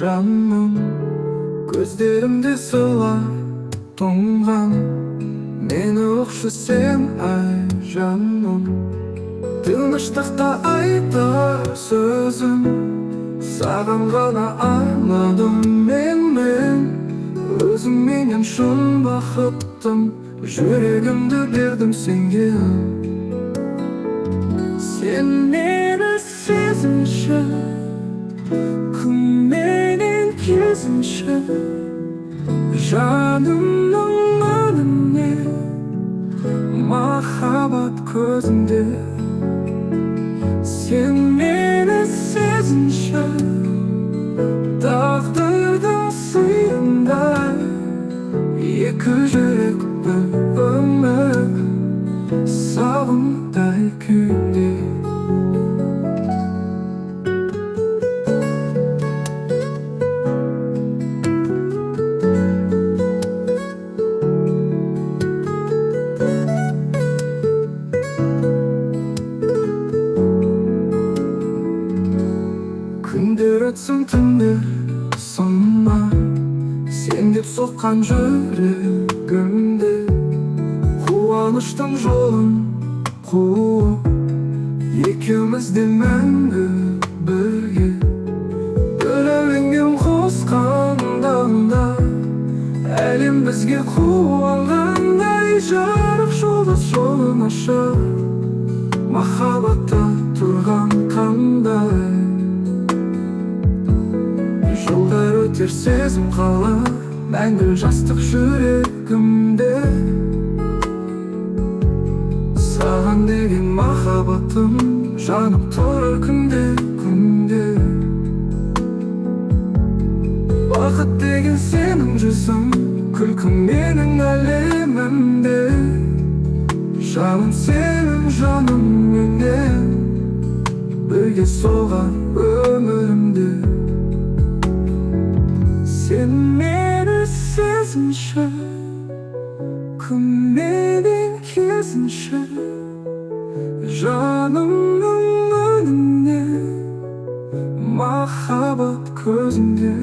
Жаным, көздерімде сыла тұнған. Мені ұқшы сен, ай жаным. Тыныштықта айтар сөзім, саған ғана арнадым мен. Өзіңменен шын бақыттым, жүрегімді бердім сенге. Сен мені сезінші, күнменен кезінші, жанымның үніне, махаббат көзінде. Сен мені сезінші, тағдырдың сыйындай, екі жүрек бір өмір сағымдай күйінде. Күндер өтсін, түндер сынма, сен деп соққан жүрегімде, қуаныштың жолын қуып, екеуміз де мәңгі бірге. Бір әуенге қосқанда, әлем бізге қуанғандай, жарық жұлдыз жолын ашар, махаббатта тұрған қандай. Жылдар өтер, сезім қалар, мәңгі жастық жүрегімде. Саған деген махаббатым жанып тұрар күнде, күнде. Бақыт деген сенің жүзің, күлкің менің әлемімде. Жаным сенің жаныңменен бірге соғар өмірімде. Сен мені сезінші, күнменен кезінші, жанымның үніне, махаббат көзінде.